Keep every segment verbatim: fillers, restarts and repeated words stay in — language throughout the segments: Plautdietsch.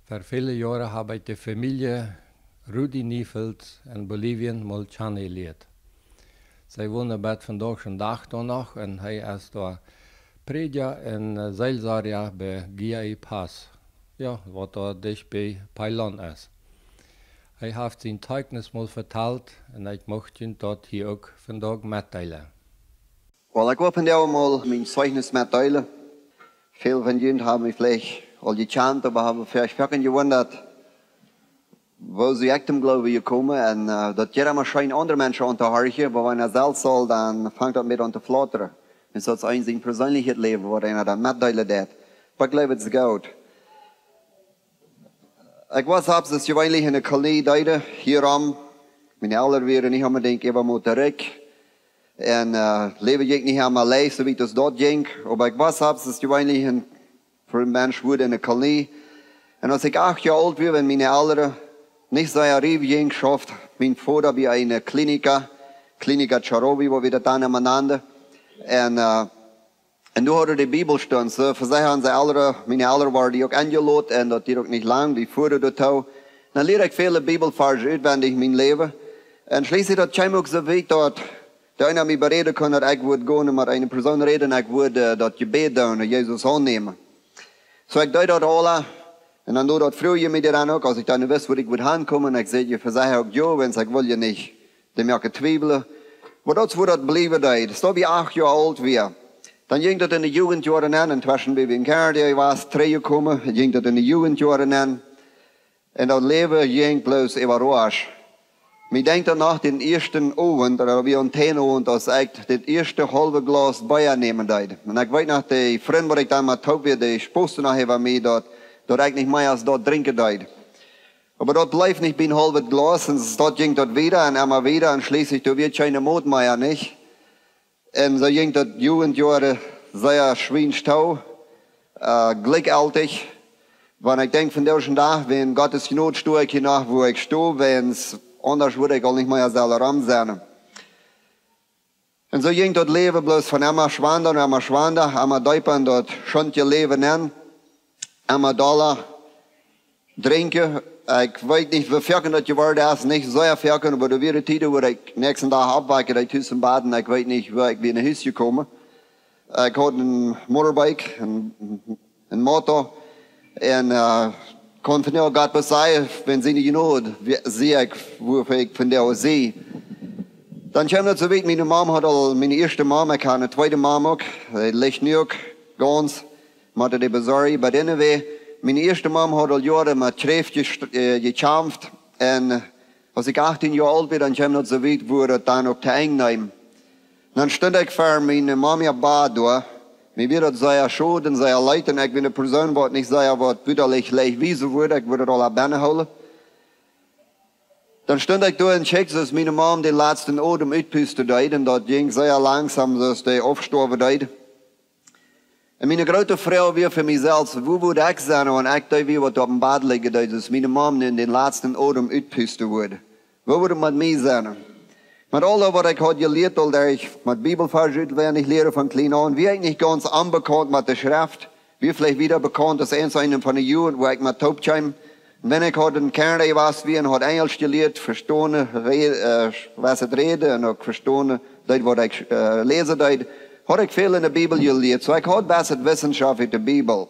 Ver väle Joaren hab ekj de Famielje Rudi Niefeld en Bolivien mol kjanen jelieet. See wonen bat vondoag dän Dach doa noch un hee es doa Prädja un, äh, Seelsorja bie Guiaipas. Jo, waut doa dicht bie Pailon es. Hee haft sien Zeichnis mol vetalt un ekj mucht junt daut hia uk vondoag metdeelen. Well, ekj well vondoag mol mien Zeichnis metdeelen. Väl von junt haben mie veleicht aul jekjant, oba haben veleicht foaken jewundat, woo sie ekj toom Gloowen jekomen. Un, äh, daut jeit emma scheen aundre Menschen auntohorchen, oba wan eena selfst saul, dan fangt daut mea aun to flautren. Un daut es een sien perseenlichet Läwen, waut eena dan metdeelen deit. Oba ekj jleew, daut es goot. Ekj wia selfst jeweenlich enne Kolonie, deed hia om. Miene Elren wieren nich onbedinjt emma mol trigj. Un, äh, Läwen jinkj nich emma leicht, soo aus daut jinkj. Oba ekj wia selfst jeweenlich een, fa een Mensch wia enne Kolonie. Un aus ekj acht Joa oolt wia, wan miene Elren nich sea riep jinkj, schauft mien Voda bie eene Klinika, Klinika Charobi, woo wie daut dan emma nanden. Un, äh, un doa haud wie de Bibelstund. Soo, fa sikj han see Elren, miene Elren wieren doa uk enjelot un daut dieed uk nich lang, wie fuaren doatoo. Dan lieed ekj väle Bibelvarsch utwendich mien Läwen. Un schlieslich daut kjeem uk soo wiet, daut de eena mie beräden kunn, daut ekj wudd gonen met eene Persoon räden, ekj wudd, äh, daut Jebäd doonen, Jesus aunnämen. Soo, ekj deed daut aula. Un dan doa daut fruach jie mie dan uk, aus ekj dan wist, wua ekj wudd hankomen, un ekj säd, jie vesajen uk jo, wan ekj wull je nich, dee moaken twiewlen. Oba daut es wua daut bliewen deed. Soo aus ekj acht Joa oolt wia. Dan jinkj daut enne Jugendjoaren aun, un tweschen bie wie en Kanada wia, trigj jekomen, jinkj daut enne Jugendjoaren aun. Un daut Läwen jinkj bloos äwarausch. Mie denkjt daut noch dän ieeschten Owent, daut wia een Teenowent, aus ekj daut ieeschte haulwe Glaus Bia nämen deed. Un ekj weet noch, de Frint, waut ekj dan met toop wia, dee sposten noch äwa mie, daut, daut ekj nich mea aus daut drinkjen deed. Oba daut bleef nich bie een haulwet Glaus, un daut jinkj daut wieda un emma wieda, un schlieslich, doa wia kjeene Mot mea, nich? Un soo jinkj daut Jugendjoaren sea schwiensch too, äh, jlikjjeltich. Wan ekj denkj von disen Dach, wäajen Gott siene Jnod sto ekj hia noch, wua ekj sto, wäajen aundasch wudd ekj aul nich mea sellen rom sennen. Un soo jinkj daut Läwen bloos von emma schwanda un emma schwanda, emma deepa en daut schunje Läwen nenn, emma dolla drinkjen. Ekj weet nich, woo foaken daut jeworden es, nich sea foaken, oba doa wieren Tieden, wua ekj näakjsten Dach oppwakjt, daut ekj tus em Bad, ekj weet nich, woo ekj wada no Hus jekomen. Ekj haud een Motorbike, een, een Motor, un, äh, kunn von doa Gott bloos sajen, wäajen siene Jnod, wie-, sie ekj, wua ekj von doa sie. Dan kjeem daut soo wiet, miene Mam haud aul, miene ieeschte Mam, ekj haud eene tweede Mam uk, dee licht nu uk, gaunz, motte dee besorjen, oba anyway, miene ieeschte Mam haud aul Joaren met Kjräft jest-, äh, jekjamft. Un, äh, aus ekj achtieen Joa oolt wia, dan kjeem daut soo wiet, wua daut dan uk to Enj neem. Dan stunt ekj ver miene Mam äa Bad doa. Mie wia daut sea schod un sea leet, un ekj sie eene Persoon, waut nich sea waut wundalich leicht wiesen wudd, ekj wudd daut aula bennen hoolen. Dan stunt ekj doa un kjikj, soo aus miene Mam dän latsten Odem utpusten deed, un daut jinkj sea langsom, soo aus dee aufstoawen deed. Un miene groote Froag wia fa mie selfst, wua wudd ekj sennen, wan ekj dee wia, waut opp em Bad lijen deed, soo aus miene Mam nu dän latsten Odem utpusten wudd? Wua wudd et met mie sennen? Met aules, waut ekj haud jelieet, aul daut ekj met Bibelvarsch utwendich lieed von kjlien aun, wia ekj nich gaunz onbekaunt met de Schreft, wia veleicht wieda bekaunt aus eent von de Jugend, wua ekj met toop kjeem. Wan ekj haud en Kanada jewast wia un haud Enjelsch jelieet, vestonen, re-, äh, wist räden un uk vestonen deed, waut ekj, äh, läsen deed, haud ekj väl en de Bibel jelieet. Soo ekj haud best Wissenschaft ut de Bibel.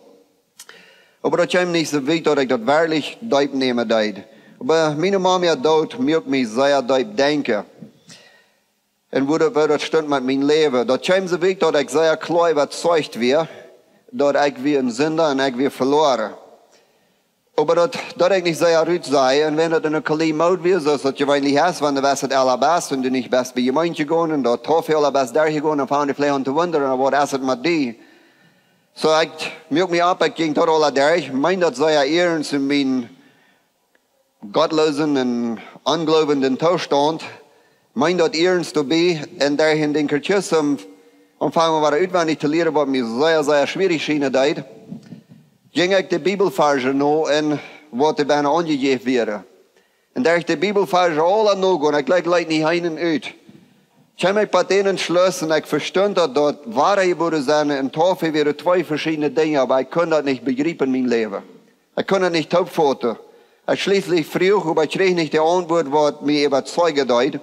Oba daut kjeem nich soo wiet, daut ekj daut werkjlich deep nämen deed. Oba miene Mam äa Doot muak mie sea deep denkjen. Un woo daut, woo daut stunt met mien Läwen. Daut kjeem soo wiet, daut ekj sea kloa äwazeicht wia, daut ekj wia een Sinda un ekj wia veloaren. Oba daut, daut ekj nich sea rut säd, un wan daut en eene Kolonie Mood wia, soo aus daut jeweenlich es, wan du west daut aula best un du nich best bie Jemeent jegonen, un daut Tofel aula best derchjegonen, dan fangen dee veleicht aun to wundren, waut es et met die? Soo, ekj muak mie opp, ekj jinkj daut aula derch, meend daut sea iernst en mienen gottloosen un onjleewenden Toostaunt, meend daut iernst doabie, un derch en dän Katechismus aunfangen wada utwendich to lieren, waut mie sea, sea schwierich schienen deed, jinkj ekj de Bibelvarsch no un waut doa bennen aunjejäft wieren. Un derch de Bibelvarsch aula nogonen, ekj leet, leet nich eenen ut. Kjeem ekj bie dän Entschluss un ekj vestunt, daut daut wadajebuaren sennen un Taufe wieren twee veschiedne Dinja, oba ekj kunn daut nich bejriepen en mien Läwen. Ekj kunn et nich toopfoten. Ekj schlieslich fruach, oba ekj kjrieech nich de Auntwuat, waut mie äwazeijen deed.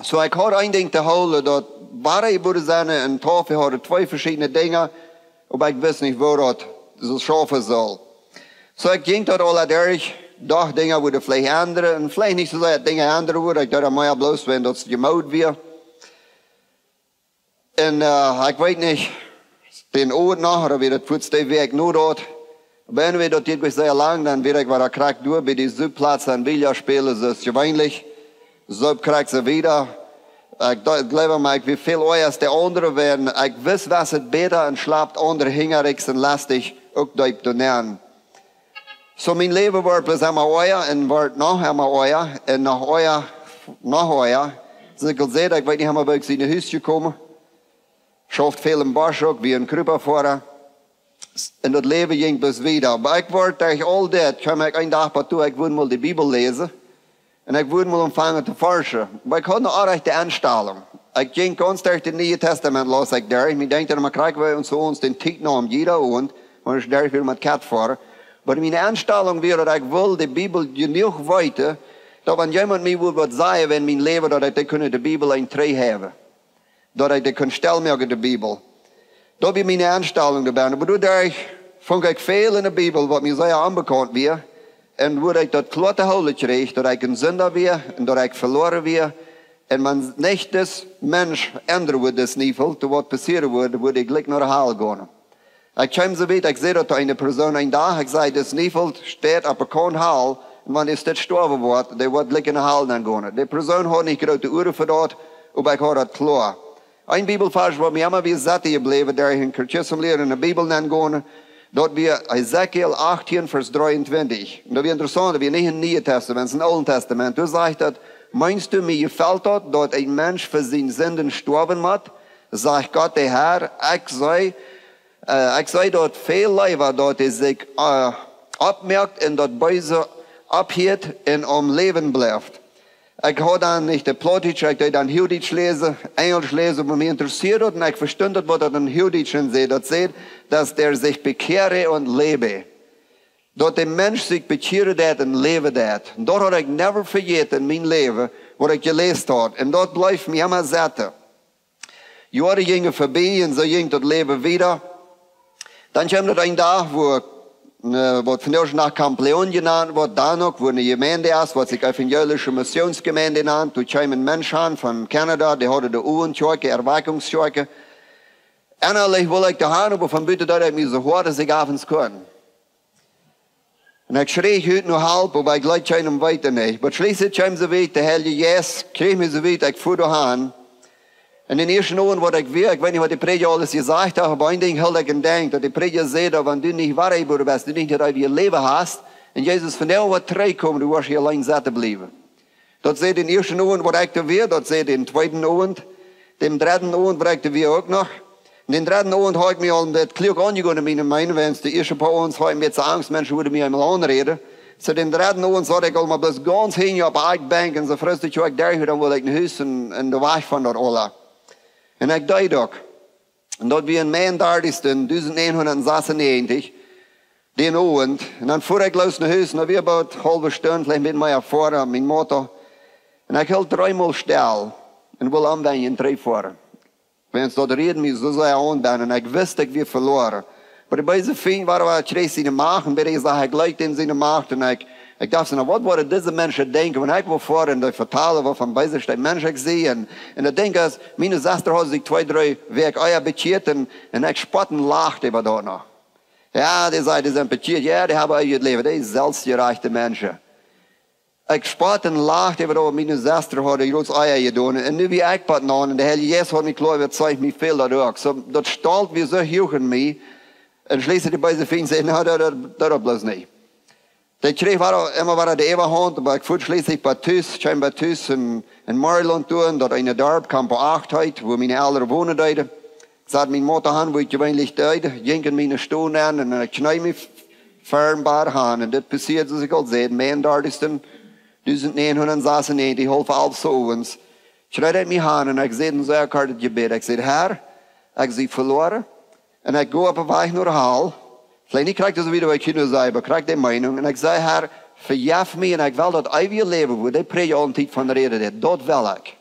Soo, ekj haud een Dinkj to hoolen, daut wia, ekj wudd sennen, een Taufe haud twee veschiedne Dinja, oba ekj wist nich, woo daut soo schaufen sull. Soo, ekj jinkj daut aula derch, docht, Dinja wudden veleicht endren, un veleicht nich soo sea, daut Dinja endren wudden, ekj deed daut mea bloos, wan daut jemoot wia. Un, äh, ekj weet nich, dän Owent noch, ooda wia daut fuaz de Wäakj no daut. Oba anyway, daut deed nich sea lang, dan wia ekj wada krakjt doa bie dee Suupplaz aun Billard spälen, soo aus jeweenlich. Supp krakjt soo wieda. Ekj do-, jleew mie, ekj wia väl oaja aus de aundre, wan ekj wist, wia et bäta un schlapt aundre hinjariks un lastig uk deep doa nenn. Soo, mien Läwen wort bloos emma oaja un wort noch emma oaja un noch oaja, noch oaja. Soo ekj aul säd, ekj weet nich emma, woo ekj sie no Hus jekomen. Schauft väl em Bosch uk, wia een Krupafoara. Un daut Läwen jinkj bloos wieda. Oba ekj wort derch aul dit, kjeem ekj een Dach bat doa, ekj wull mol de Bibel läsen. Un ekj wull mol aunfangen to forschen. Oba ekj haud eene oaje Enstalunk. Ekj jinkj gaunz derch daut Niee Tastament, laus ekj derch. Mie denkjt daut, mau krakjt, wan wie ons, ons dän Tiet neemen, jieda Owent, wan ekj derch wia met Kat foaren. Oba miene Enstalunk wia, daut ekj wull de Bibel jenuach weeten, daut wan jemaunt mie wull waut sajen, wan mien Läwen, daut ekj kunn de Bibel een Dreh jäwen. Daut ekj daut kunn stellmoaken, de Bibel. Daut wia miene Enstalunk doabie. Oba doaderch funk ekj väl en de Bibel, waut mie sea onbekaunt wia. Un woo ekj daut kloa to hoolen kjrieech, daut ekj een Sinda wia un daut ekj veloaren wia. Un wan nich dis Mensch endren wudd, dis Neefeld, dan waut passieren wudd, wudd ekj jlikj no de Hal gonen. Ekj kjeem soo wiet, ekj säd daut to eene Persoon een Dach, ekj säd, dis Neefeld steit opp de Kaunt Hal, un wan dee dit stoawen woat, dee woat jlikj en de Hal dan gonen. Dee Persoon haud nich groote Uaren fa daut, oba ekj haud daut kloa. Een Bibelvarsch, waut mie emma wada sitten jebläwen, daut ekj een Christus lieren en de Bibel nenn gonen, daut wia Hesekiel achtieen, Varsch dreeuntwintich. Un daut wia interessaunt, daut wia nich em Nieen Tastament, em Oolen Tastament. Doa sajcht daut: "Meenst du, mie jefelt daut, daut een Mensch fa siene Sinden stoawen mott? Sajcht Gott de Herr, ekj see, äh, ekj see daut väl leewa, daut hee sikj, äh, oppmoakt un daut Beese opphieet un aum Läwen blift." Ekj haud dan nich de Plautdietsch, ekj deed dan Huagdietsch läsen, Enjlisch läsen, oba mie interessieed daut un ekj vestunt daut, waut daut en Huagdietsch säd. Daut säd, dass der sich bekehre und lebe. Daut de Mensch sikj bekjieren deed un läwen deed. Un daut haud ekj never vejäten en mien Läwen, waut ekj jeläst haud. Un daut bleef mie emma sitten. Joaren jinjen verbie un soo jinkj daut Läwen wieda. Dan kjeem daut een Dach, woo, äh, waut vondoag dän Dach Camp Leon jenant woat, dan uk, woo eene Jemeent es, waut sikj Evangelische Missionsjemeent nant. Doa kjeem een Mensch aun von Kanada, dee haud de Owentjoakj, Erweckungsjoakj. Ennalich wull ekj doa han, oba von buten deed ekj mie soo hoat aus ekj opp eent kunn. Un ekj schreach ut no Help, oba ekj leet kjeenem weeten, nä. Oba schlieslich kjeem soo wiet, de Heilje Jeist kjrieech mie soo wiet, ekj fua doa han. Un dän ieeschten Owent, waut ekj wia, ekj weet nich, waut de Prädja aules jesajcht haud, oba een Dinkj hilt ekj en Denkj, daut de Prädja säd, daut wan du nich wadajebuaren best, du nich daut eewje Läwen hast, un Jesus vondoag woat trigjkomen, du woascht hia auleen sitten bliewen. Daut säd dän ieeschten Owent, waut ekj doa wia, daut säd dän tweeden Owent, dän dredden Owent, waut ekj doa wia uk noch. Un dän dredden Owent haud ekj mie aul een bät kluak aunjegonen en miene Meenunk, wiels de ieeschte poa Owents haud ekj een bät Angst, Menschen wudden mie eemol aunräden. Soo dän dredden Owent saut ekj aul mau bloos gaunz hinjen opp de Akjbenkj un soo frist ekj uk derch, dan wull ekj no Hus un, un de Wajch von daut aula. Un ekj deed uk. Un daut wia aum eenundartichsten, dusent näajenhundat sasunäajentich, dän Owent. Un dan fua ekj loos no Hus, un daut wia about haulwe Stund, veleicht een bät mea foaren, mien Motor. Un ekj hilt dreemol stell un wull aunwenjen un trigjfoaren. Wiels daut ried mie soo sea aun, un ekj wist, ekj wia veloaren. Oba de beese Fient wia, wia kjrieech siene Macht, un bie dee sach ekj jlikj en siene Macht, un ekj, ekj docht soo: "Na, waut woaren dise Menschen denkjen, wan ekj woa foaren un dee vetalen, waut fa een beesa Mensch ekj sie?" Un, un daut Dinkj es, miene Sesta haud sikj twee, dree Wäakj ea bekjieet, un, un ekj spott un lacht äwa daut noch. Jo, dee säd, dee sent bekjieet, jo, dee haben eewjet Läwen, dee selfstjerajchte Menschen. Ekj spott un lacht äwa daut, waut miene Sesta haud, dee jrod ea jedonen. Un nu wia ekj bat naun, un de Heilje Jeist haud mie kloa, waut säd, mie fält daut uk. Soo, daut Stolt wia soo huach en mie. Un schlieslich de beese Fient säd: "Na, daut, daut, daut bloos nich." Dee kjrieech wada, emma wada de Äwahaunt, oba ekj fua schlieslich bat Hus, kjeem bat Hus en, en Maryland aun, daut eene Darp, Campo acht heet, wua miene Elren wonen deeden. Ekj sad mien Motor han, wua ekj jeweenlich deed, jinkj en miene Stow nenn un ekj kjneed mie ver dän Bad han. Un dit passieed, soo aus ekj aul säd, aum eenundartichsten, dusent näajenhundat sasunäajentich, haulf alf 's Owents. Kjneed ekj mie han un ekj säd een sea kortet Jebäd. Ekj säd: "Herr, ekj sie veloaren un ekj go opp dän Wajch no de Hal. Veleicht nich krakjt soo wiet aus ekj hia nu saj, oba krakjt de Meenunk. Un ekj saj: "Herr, vejeff mie un ekj well daut eewje Läwen, wua dee Prädja aul eene Tiet von räden deed, daut well ekj."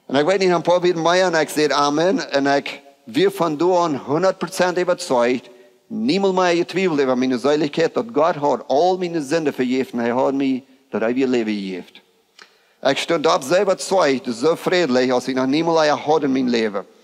Un ekj weet nich, een poa Wieed mea un ekj säd: "Amen." Un ekj wia von doa aun hundat Prozent äwazeicht, niemols mea jetwiewelt äwa miene Seelichkjeit, daut Gott haud aul miene Sinden vejäft un hee haud mie daut eewje Läwen jejäft. Ekj stunt opp, soo äwazeicht, soo frädlich, aus ekj noch niemols haud en mien Läwen. Ekj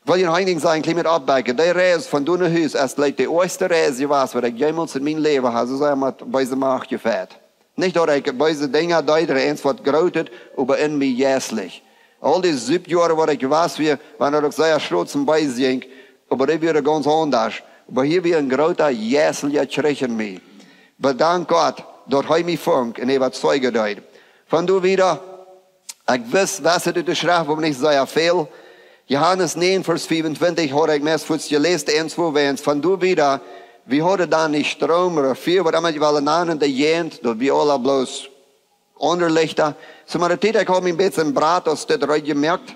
well junt een Dinkj sajen, een kjlien bät oppbakjen. Dee Reis von doa no Hus es veleicht de oajste Reis jewast, waut ekj jemols en mien Läwen hab, soo sea met beese Macht jefajcht. Nich daut ekj beese Dinja deed, ooda eens waut Grootet, oba en mie jeistlich. Aul dee Siebenjoaren, waut ekj jewast wia, wieren daut uk sea schrot un bees jinkj, oba dee wieren gaunz aundasch. Oba hia wia een groota jeistelja Kjrich en mie. Bedank Gott, daut hee mie funk un äwazeijen deed. Von doa wieda, ekj wist, wist daut ut de Schreft, oba nich sea väl. Johanes näajen, Varsch fiefuntwintich, haud ekj meist fuaz jeläst, eens wua wiens. Von doa wieda, wie hauden dan nich Stroom ooda Fia, waut emma jie wellen nanen, de Jäajent, daut wia aula bloos aundre Lichta. Soo, met de Tiet, ekj haud mie een bät een Brat aus dit reed jemoakt.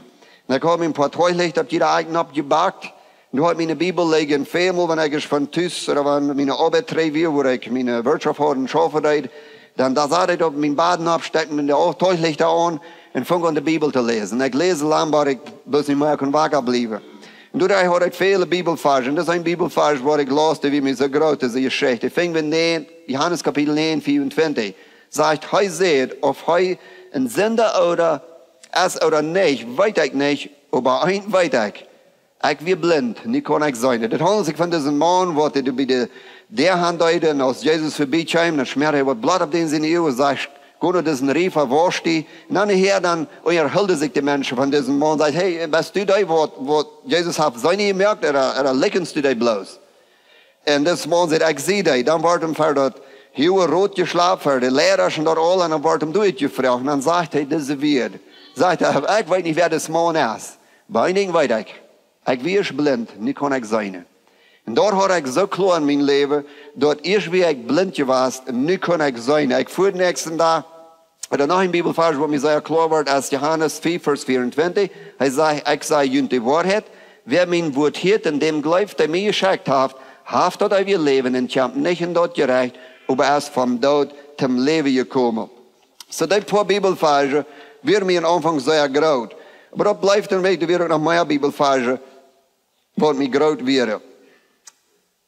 Un ekj haud mie een poa Tuachlichta opp jieda Ekj oppjebakt. Un doa haud ekj miene Bibel lijen. Välmol, wan ekj von Tus ooda wan miene Oabeit trigj wia, wua ekj miene Wirtschoft haud un schaufen deed, dan, dan sad ekj opp mien Bad opp, stakjt mien Tuachlichta aun un funk aun de Bibel to läsen. Ekj läs lang, bat ekj bloos nich mea kunn waka bliewen. Un doaderch haud ekj väle Bibelvarsch. Un daut es een Bibelvarsch, waut ekj laus, dee wia mie soo groot, dise Jeschicht. Ekj funk bie näajen, Johanes Kapitel näajen, vieauntwintich. Sajcht: "Hee sajcht, auf hee een Sinda ooda es ooda nich, weet ekj nich, oba eent weet ekj. Ekj wia blint, nu kaun ekj seenen." Daut haundelt sikj von disen Maun, waut dee bie de Däa han deed, un aus Jesus verbie kjeem, dan schmead hee waut Bloot opp dän siene Uagen, sajcht: "Go no disen Riefa, wausch die." Un dan hia, dan unjahilden sikj de Menschen von disen Maun, sajcht: "Hey, best du dee, waut, waut Jesus haft seenen jemoakt, ooda, ooda likjst du dee bloos?" Un dis Maun sajcht: "Ekj sie dee." Dan woat am ver daut huage Rot jeschlapt, ver de Leidasch un daut aul, un dan woat am doa jefroacht. Un dan sajcht hee dise Wieed. Sajcht hee: "Ekj weet nich, wäa dis Maun es. Oba eent weet ekj. Ekj wia ieescht blint, nu kaun ekj seenen." Un doa haud ekj soo kloa en mien Läwen, daut ieescht wia ekj blint jewast un nu kaun ekj seenen. Ekj fua dän näakjsten Dach, ooda noch een Bibelvarsch, waut mie sea kloa woat, es Johanes fief, Varsch vieauntwintich. Hee sajcht: "Ekj saj junt de Woarheit, wäa mien Wuat hieet un däm jleeft, dee mie jeschekjt haft, haft daut eewje Läwen un kjemt nich en daut Jerecht, oba es vom Doot tom Läwen jekomen." Soo, dee poa Bibelvarsch wieren mie aum Aunfank sea groot. Oba daut bleef een bät, doa wieren uk noch mea Bibelvarsch, waut mie groot wieren.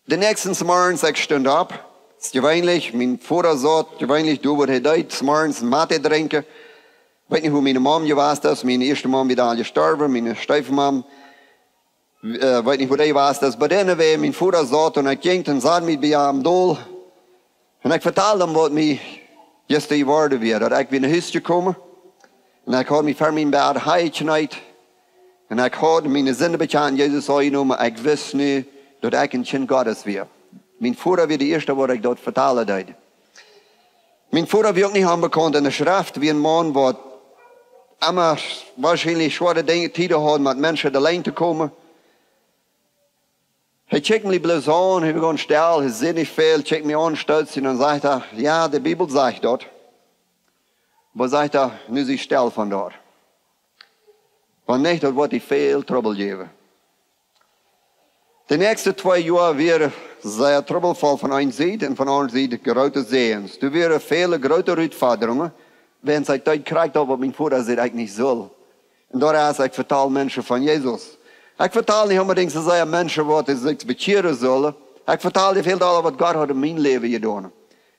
Dän näakjsten Morjes, ekj stunt opp. Es jeweenlich, mien Voda saut jeweenlich doa, waut hee deed, 's Morjes Mate drinkjen. Weet nich, wua miene Mam jewast es. Miene ieeschte Mam wia aul jestorwen, miene Steefmam, äh, weet nich, wua dee jewast es. Oba dee wia, mien Voda saut un ekj jinkj un sad mie bie am dol. Un ekj vetald am, waut mie jistren jeworden wia, daut ekj wia no Hus jekomen. Un ekj haud mie ver mien Bad hajekjneet. Un ekj haud miene Sinden bekjant, Jesus aunjenomen. Ekj wist nu, daut ekj een Kjint Gottes wia. Mien Voda wia de ieeschta, waut ekj daut vetalen deed. Mien Voda wia uk nich onbekaunt en de Schreft, wia een Maun, waut emma woarschienlich schwoare Dinja, Tieden haud, met Menschen auleen to komen. Hee kjikjt mie bloos aun, hee wort gaunz stell, hee säd nich väl, kjikjt mie aun, stoot sikj un dan sajcht hee: "Jo, de Bibel sajcht daut." Oba, sajcht hee, "nu sie stell von doa. Wan nich, daut woat die väl Trubbel jäwen." De näakjste twee Joa wieren sea trubbelvoll von eene Sied un von aundre Sied groote Säajens. Doa wieren väle groote Rutfodrungen, wiels ekj deed krakjt daut, waut mien Voda säd, ekj nich sull. Un doaderch, ekj vetald Menschen von Jesus. Ekj vetald nich onbedinjt soo sea Menschen, waut sikj bekjieren sullen. Ekj vetald väl dolla, waut Gott haud en mien Läwen jedonen.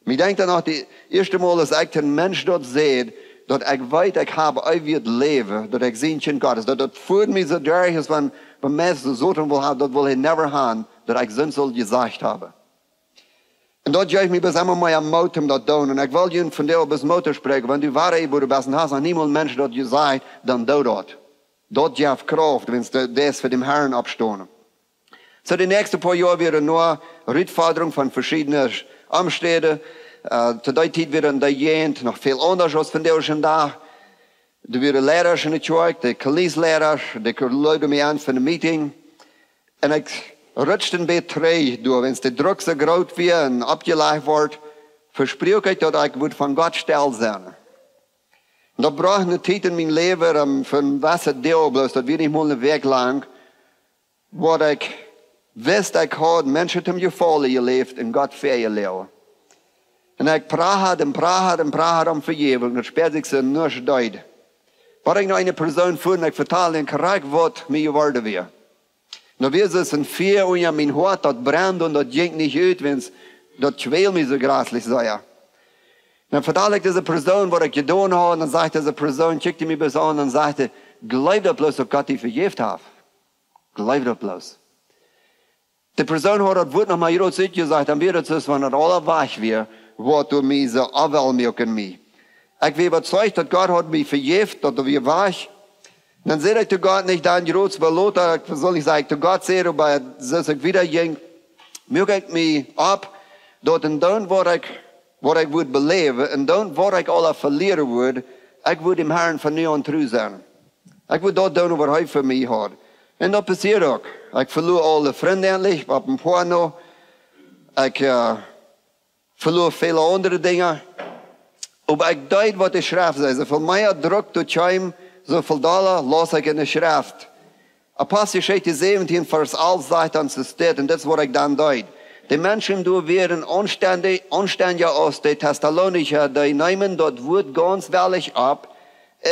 Mie denkjt dan noch daut ieeschte Mol, aus ekj een Mensch daut säd, daut ekj weet, ekj hab eewjet Läwen, daut ekj sie een Kjint Gottes, daut, daut fua mie soo derch, aus wan, wan Menschen soo Soton wullen haben, daut wull hee never haben, daut ekj soont sull jesajcht haben. Un daut jeef mie bloos emma mea Moot, om daut to doonen. Un ekj well junt vondoag bloos Moot toospräakjen, wan du wada jeboren best un hast noch niemols Menschen daut jesajcht, dan doo daut. Daut jeft Krauft, wan du deist fa dän Herrn oppstonen. Soo, de näakjste poa Joa wieren noch Rutfodrungen von veschiedne Omstenden. Äh, to dee Tiet wieren dee Jäajent noch väl aundasch aus vondoag dän Dach. Doa wieren Leidasch en de Kjoakj, de Kolonie-Leidasch, dee leeden mie aun fa een Meeting. Un ekj rutscht een bät trigj doa, wiels de Druck soo groot wia un oppjelajcht wort, vespruak ekj, daut ekj wudd von Gott stell sennen. Un daut brocht eene Tiet en mien Läwen, ähm, von waut daut deed, bloos daut wia nich mol eene Wäakj lang, waut ekj Wist ekj haud Menschen toom Jefaulen jeläft un Gott väajeloagen. Un ekj prachad un prachad un prachad om Vejäwunk, daut späad sikj soo nuscht deed. Bat ekj no eene Persoon fua un ekj vetald an krakjt waut mie jeworden wia. Un doa wia soo een Fia unja mien Hoat, daut brend un daut jinkj nich ut, wiels daut kwäld mie soo jreslich sea. Dan vetald ekj dise Persoon waut ekj jedonen haud, un dan sajcht dise Persoon, kjikjt mie bloos aun un sajcht: "Jleew daut bloos, daut Gott die vejäft haft. Jleew daut bloos." De Persoon haud daut Wuat noch mau jrod utjesajcht, dan wia daut soo aus wan daut aula wajch wia, waut doa mie soo aufwell muak en mie. Ekj wia äwazeicht, daut Gott haud mie vejäft, daut doa wia wajch. Dan säd ekj to Gott nich dan jrod, oba lota, ekj saul nich sajen, to Gott säd, oba soo aus ekj wieda jinkj, muak ekj mie opp, daut en doonen waut ekj, waut ekj wudd beläwen, en doonen waut ekj aula velieren wudd, ekj wudd däm Harn von nu aun tru sennen. Ekj wudd daut doonen waut hee fa mie haud. Un daut passieed uk. Ekj veloa aule Frind endlich, opp een poa no. Ekj, äh, veloa väle aundre Dinja. Oba ekj deed waut de Schreft säd. Soo väl mea Druck doa kjeem, soo väl dolla laus ekj en de Schreft. Aposteljeschicht säwentieen, Varsch alf sajcht ons dit, un dit es waut ekj dan deed. De Menschen doa wieren aunstendja, aunstendja aus de Tessalonicha, dee neemen daut Wuat gaunz wellich opp,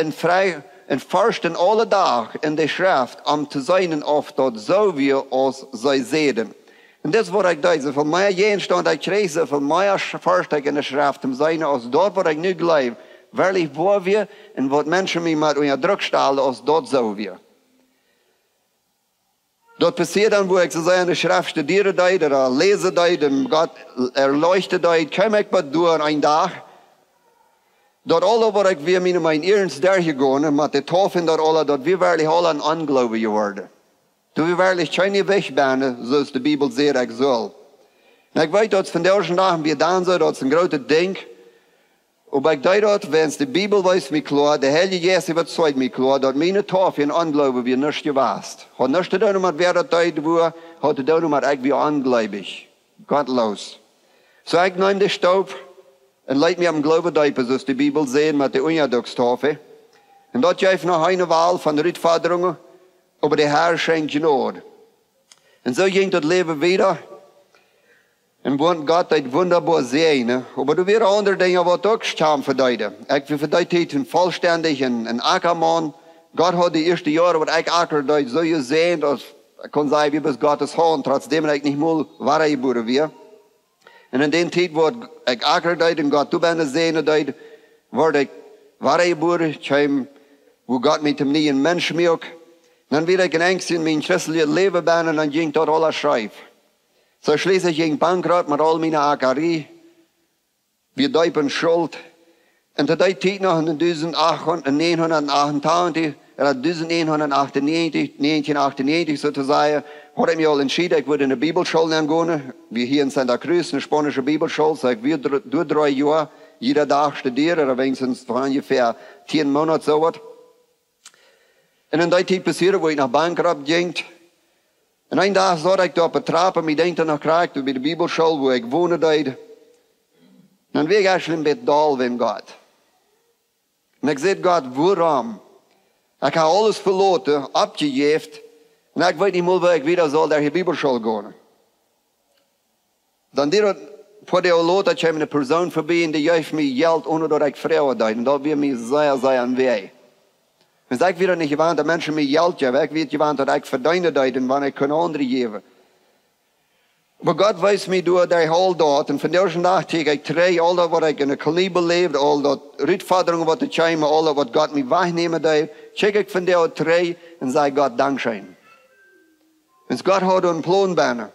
un frei, un forschten aule Dach en de Schreft, om to seenen, auf daut soo wia, aus see säden. Un dit es waut ekj deed, soo väl mea Jäajenstaunt ekj kjrieech, soo väl mea forscht ekj en de Schreft, om to seenen, aus daut waut ekj nu jleewd, werkjlich woa wia, un waut Menschen mie mau unja Druck stalden, aus daut soo wia. Daut passieed dan, wua ekj soo sea en de Schreft studieren deed, ooda läsen deed, un Gott erleuchten deed, kjeem ekj bat doa een Dach, daut aula waut ekj wia mie en mien Iernst derchjegonen, met de Taufen daut aula, daut wia werkjlich aula een Onjleewja jeworden. Doa wia werkjlich kjeen Wajch bennen, soo aus de Bibel sajcht, ekj sull. Un ekj weet, daut vondoag dän Dach wia dan soo, daut es een grootet Dinkj, oba ekj deed daut, wiels de Bibel wiest mie kloa, de Heilje Jeist äwazeijcht mie kloa, daut miene Taufe en Onjleewja wia nuscht jewast. Haud nuscht to doonen met wäa daut deed, wua, haud to doonen met ekj wia onjleewich, gottloos. Soo ekj neem de Stoop un leet mie aum Gloowen deepen, soo aus de Bibel sajcht, met de Unjadukstaufe. Un daut jeef noch eene Well von Rutfodrungen, oba de Har schenkjt Jnod. Un soo jinkj daut Läwen wieda. Un wua Gott deed wundaboa säajnen. Oba doa wieren aundre Dinja waut uk kjamfen deeden. Ekj wia fa dee Tiet vollstendich een, een Akjamaun. Gott haud de ieeschte Joaren waut ekj ackren deed, soo jesäajent aus, ekj kunn sajen, wia bloos Gott sien Haunt, trotzdäm ekj nich mol wadajebuaren wia. Un en dee Tiet wua ekj ackren deed un Gott doabennen säajnen deed, wort ekj wadajebuaren, kjeem, wua Gott mie toom nieen Mensch muak. Dan wia ekj en Angst en mien christeljet Läwen bennen un dan jinkj daut aula scheef. Soo schlieslich jinkj ekj bankrott met aul miene Ackerie, wia deep en Schult. Un to dee Tiet noch en dusend achthundat, en näajenhundat achtentachentich, ooda dusend näajenhundat achtundneajentich, näajentieen achtundneajentich soo to sajen, haud ekj mie aul entschieden, ekj wudd en de Bibelschool nengonen. Wia hia en Santa Cruz eene spaunische Bibelschool, soo ekj wia dr-, doa dree Joa jieda Dach studieren, ooda weens von onjefäa tieen Moonat soo waut. Un en dee Tiet passieed, wua ekj noch bankrott jinkj. Un een Dach saut ekj doa oppe Trap, mie denkjt daut noch krakjt, bie de Bibelschool, wua ekj wonen deed. Dan wia ekj ieescht een bät doll wäajen Gott. Un ekj säd: "Gott, wuarom? Ekj hab aules veloten, oppjejäft, un ekj weet nich mol, woo ekj wieda saul derch de Bibelschool gonen." Dan dee daut, poa Doag lota kjeem eene Persoon verbie un dee jeef mie Jelt, onen daut ekj froagen deed. Un daut wia mie sea, sea aum Wee. Un ekj wia daut nich jewant, daut Menschen mie Jelt jeewen. Ekj wia jewant, daut ekj vedeenen deed un wan ekj kunn aundre jäwen. Oba Gott wees mie doa, daut ekj aul daut, un vondoag dän Dach kjikj ekj trigj, aul daut waut ekj en de Kolonie beläwd, aul daut Rutfodrungen waut doa kjeemen, aul daut waut Gott mie wajchnämen deed, kjikj ekj vondoag trigj un saj Gott dankscheen. Un Gott haud een Plon bennen.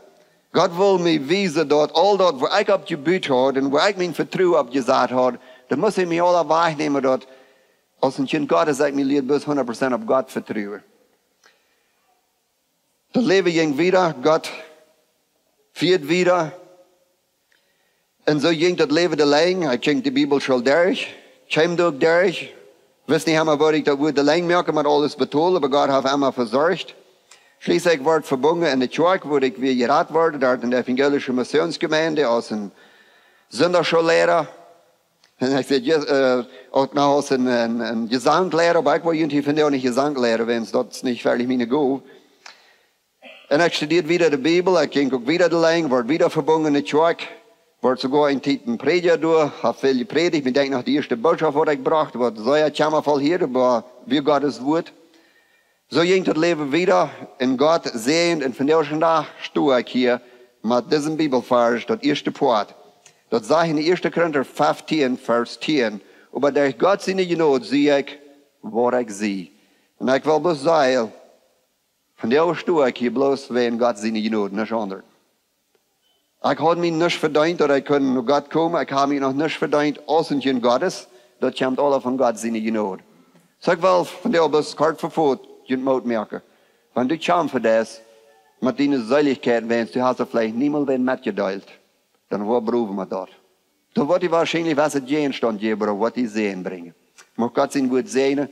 Gott wull mie wiesen, daut aul daut, wua ekj opp jebut haud un wua ekj mien Vetruen opp jesat haud, daut must hee mie aula wajchnämen, daut aus een Kjint Gottes ekj mie lieed bloos hundat Prozent opp Gott vetruen. Daut Läwen jinkj wieda, Gott fieed wieda. Un soo jinkj daut Läwen de Lenj. Ekj jinkj de Bibelschool derch, kjeem doa uk derch. Wist nich emma, woo ekj daut wudd de Lenj moaken, met aules betolen, oba Gott haft emma vesorcht. Schlieslich wort ekj vebungen en de Kjoakj, wua ekj wia jerat worden, doa en de evangelische Missionsjemeent, aus een Sindachschoollehrer. Un ekj säd, "Yes, äh, uk noch aus een, een, een Jesanglehrer, oba ekj wull junt vondoag nich Jesanglehrer, wiels daut es nich werkjlich miene Gow." Un ekj studieed wieda de Bibel, ekj jinkj uk wieda de Lenj, wort wieda vebungen enne Kjoakj, wort soogoa eene Tiet een Prädja doa, haud väl jeprädicht, ekj denkj noch de ieeschte Bootschoft waut ekj brocht, wort sea kjammafoll hia, oba wia Gott sien Wort. Soo jinkj daut Läwen wieda un Gott säajend un vondoag dän Dach sto ekj hia met disen Bibelvarsch, daut ieeschte Poat. Daut sajcht en ieeschte Korinta feftieen, Varsch tieen: Oba derch Gott siene Jnod sie ekj, waut ekj sie. Un ekj well bloos sajen, vondoag sto ekj hia bloos wäajen Gott siene Jnod, nuscht aundret. Ekj haud mie nuscht vedeent daut ekj kunn no Gott komen, ekj hab mie noch nuscht vedeent aus een Kjint Gottes, daut kjemt aula von Gott siene Jnod. Soo ekj well vondoag bloos kort vefot junt Moot moaken. Wan du kjamfen deist met diene Seelichkjeit, wäajens du hast daut veleicht niemols wäm metjedeelt, dan woa browen met daut. Dan woat die woarschienlich waut Jäajenstaunt jäwen, waut die Säajen brinjen. Mucht Gott sien Wort säajnen,